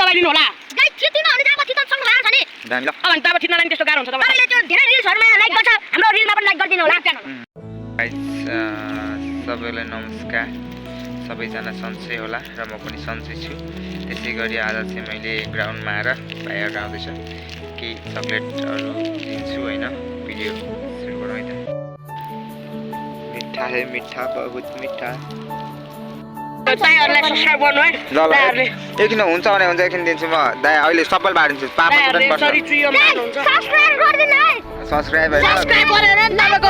दबाइदिनु होला गाइस थिच्न भने त अब थिच्न सक्नु भएको छ नि दामी ल अब त अब थिच्नलाई नि त्यस्तो गाह्रो हुन्छ तपाईले त्यो धेरै रिल्सहरुमा लाइक गर्छ हाम्रो रिलमा पनि लाइक गरिदिनु होला गाइस सबैलाई नमस्कार सबैजना सन्चै होला र म पनि सन्चै छु त्यसै गरी आज चाहिँ मैले ग्राउन्डमा आएर भाइहरु आउँदैछ केही चकलेटहरु दिन्छु हैन भिडियो सुरु गरौँ है त मिठा है मिठा बहुत मिठा दाइहरुलाई सब्स्क्राइब गर्नु है ल ल एकदिन हुन्छ भने हुन्छ एकदिन दिन्छु म दाइ अहिले सबैले बाडिन्छु पापा पनि पर्छ सरी ट्रियो मान्नुहुन्छ सब्स्क्राइब गर्दिनु है सब्स्क्राइब हैन सब्स्क्राइब गरेर तपाईको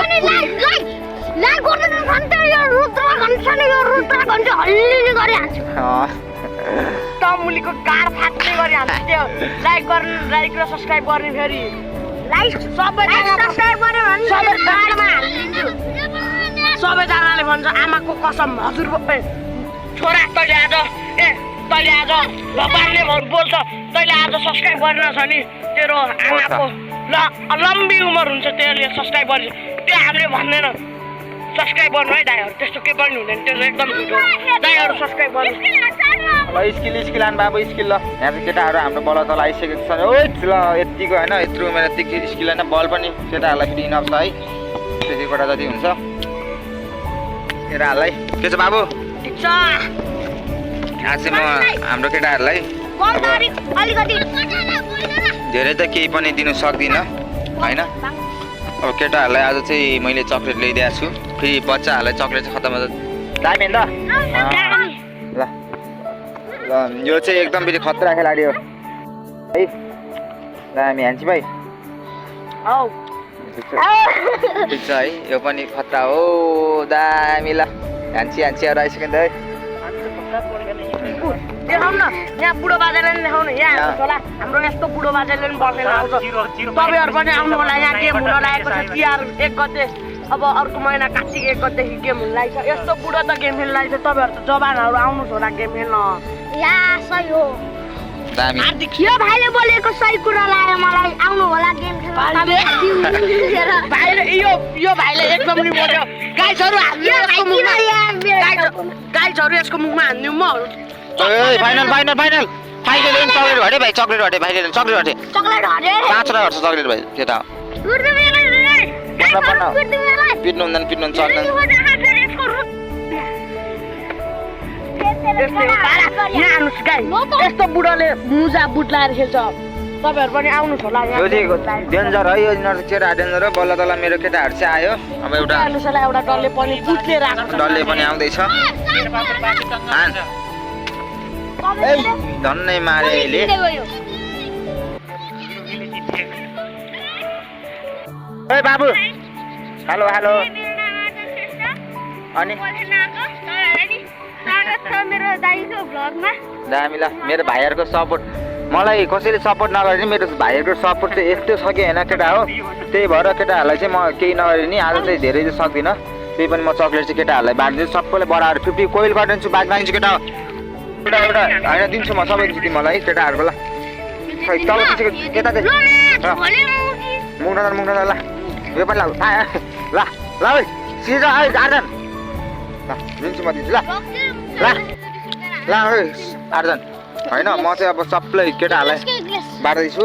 लाइक गर्दिनु भन्छ यो रुद्र भन्छ यो रुद्र भन्छ हल्ली गरिहाल्छु तमुलीको गाड फाट्ने गरिहाल्छु त्यो लाइक र सब्स्क्राइब गर्ने फेरि लाइक सबैले सब्स्क्राइब गर्नु भने सबै गाडमा हालिदिन्छु सबैजनाले भन्छ आमाको कसम हजुर छोरा तैले आज भगवानले बोल्छ तैले आज सब्स्क्राइब गरेन छ नि तेरो आमाको लम्बी उमर हुन्छ त्यसले सब्स्क्राइब गरेछ त्यो हामीले भन्दैन सब्स्क्राइब गर्नु है दाइहरु त्यस्तो के पनि हुँदैन त्यो एकदम झुटो दाइहरु सब्स्क्राइब गर्नु ल स्किल आन बाबु स्किल ल यहाँ चाहिँ केटाहरु हाम्रो बल तल आइसकेको छ ओइ ल यतिको हैन यत्रो उमेर यतिको स्किल हैन बल पनि केटाहरुलाई फेरि इनफ छ है त्यतिबाट जति हुन्छ केटाहरुलाई के छ बाबु ठीक छ आज चाहिँ म हाम्रो केटाहरुलाई धेरै त केही पनि दिन सक्दिन हैन अब केटाहरुलाई आज चाहिँ मैले चकलेट ल्याइदिएको छु फेरि बच्चाहरुलाई चकलेट चाहिँ खतम हुन्छ दामी हैन त ल यो चाहिँ एकदम फेरि खतरा खेलाडी हो है दामी हान्ची भाइ ठिक छ है यो पनि खतरा हो दामी ल हान्चीहरु आइसक्यो नि त है देखाउन यहाँ बुढो बाजेले नि देखाउन यहाँ आउँछ होला हाम्रो यस्तो बुढो बाजेले नि बस्ने आउँछ तपाईहरु पनि आउनु होला यहाँ गेम हुन लागेको छ तिहार 1 गते अब अर्को महिना कार्तिक 1 गतेदेखि गेम हुन लागेको छ यस्तो बुढो त गेम खेल्न लागेको छ तपाईहरु त जवानहरु आउनुस् होला गेम खेल्न या सही हो दामी यो भाइले बोलेको सही कुरा लाग्यो मलाई आउनु होला गेम खेल्न भाइले यो भाइले एकदम नि बोल्यो गाइसहरु यसको मुखमा हान्दिउ म ए फाइनल चकलेट हटे भाइ चकलेट हटे भाइले चकलेट हटे 5 वटा हट्छ चकलेट भाइ के त पिट्नु हुँदैन चक्दैन यहाँ आउनुस् गाई यस्तो बुढोले मुजा बुट लाएर खेल्छ तपाईहरु पनि आउनुस् होला यहाँ यो चाहिँ डेन्जर है यो नर्स केटा डेन्जर हो बल्ल तल मेरो केटाहरु चाहिँ आयो अब एउटा डल्ले पनि बुटले राख्छ डल्ले पनि आउँदैछ ए धन्नै मारे अहिले ए बाबु हेलो अनि मेरो दाइको भ्लगमा दामी ल मेरो भाइहरुको सपोर्ट मलाई कसैले सपोर्ट नगरे नि मेरो भाइहरुको सपोर्ट चाहिँ यस्तो छ कि हैन केटा हो त्यही भएर केटाहरुलाई चाहिँ म केही नगरे नि आज चाहिँ धेरै चाहिँ सक्दिन त्यही पनि म चकलेट चाहिँ केटाहरुलाई बाँड्दिन्छु सबैले बढाएर 50 कोइल गरिदिन्छु बाँड माग्छु केटा हो एउटा हैन दिन्छु म सबै दिन्छु तिमीलाई केटाहरुको ल खै तल पछि केटा चाहिँ मुग्न ल यो पनि ल ओइ सिजा है आर्जन ल दिन्छु म दिन्छु ल ओइ आर्जन हैन म चाहिँ अब सबै केटाहरुलाई बाँड्दैछु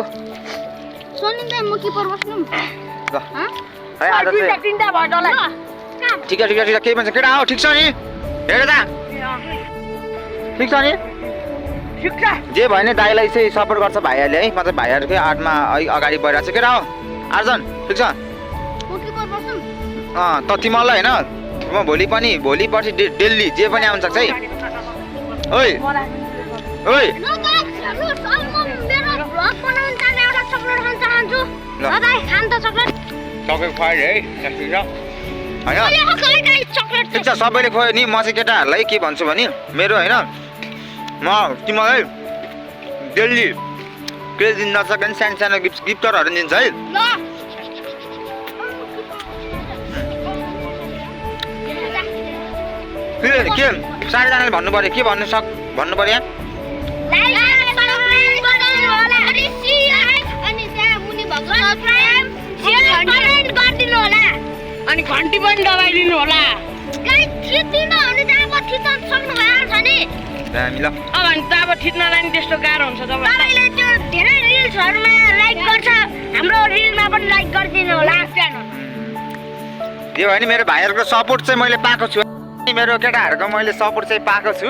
सोनिन्दा म किपर बस्नु ल है आज चाहिँ तिनटा भयो डल्ला ठीक छ केही भन्छ केटा हो ठीक छ नि हेर त ठीक छ नि ठीक छ जे भयो नि दाइलाई चाहिँ सपोर्ट गर्छ भाइहरुले है म चाहिँ भाइहरुकै आर्टमा अगाडि बढिरहेको छु केटा हो आर्जन ठीक छ म किपर बस्नु त तिमीलाई हैन म भोलि पर्सि डेली जे पनि आउन सक्छ है ओइ मेरो भ्लग बनाउन जाने एउटा चकलेट खान चाहन्छु ल दाइ खान त चकलेट चकलेट खुवाइ है ठिक छ हैन चकलेट ठिक छ सबैले खुवायो नि म चाहिँ केटाहरुलाई के भन्छु भने मेरो हैन म तिमीलाई डेली केही दिन नसके पनि सानो गिफ्टरहरु दिन्छ है ल के सारेजनाले भन्नु पर्यो के भन्नु पर्यो अनि घन्टी पनि दबाइदिनु होला गाइस थिच्न भने त अब थिच्न सक्नु भएको छ नि दामी ल अब भने त अब थिच्नलाई नि त्यस्तो गाह्रो हुन्छ तपाईँ तपाईँले त्यो धेरै रिल्सहरुमा लाइक गर्छ हाम्रो रिलमा पनि लाइक गरिदिनु होला त्यो भने मेरो भाइहरूको सपोर्ट चाहिँ मैले पाएको छु मेरो केटाहरूको मैले सपोर्ट चाहिँ पाएको छु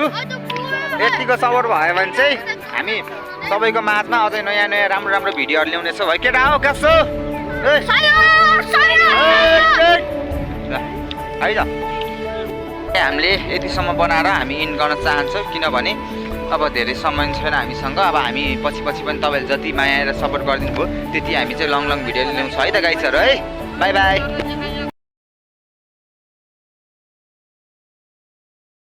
यतिको सपोर्ट भयो भने चाहिँ हामी सबैको माझमा अझै नयाँ नयाँ राम्रो राम्रो भिडियोहरू ल्याउनेछौँ है केटा हो कसो है त हामीले यतिसम्म बनाएर हामी इन गर्न चाहन्छौँ किनभने अब धेरै समय छैन हामीसँग अब हामी पछि पछि पनि तपाईँले जति माया र सपोर्ट गरिदिनु भयो त्यति हामी चाहिँ लङ भिडियो ल्याउँछौँ है त गाइसहरू है बाई बाई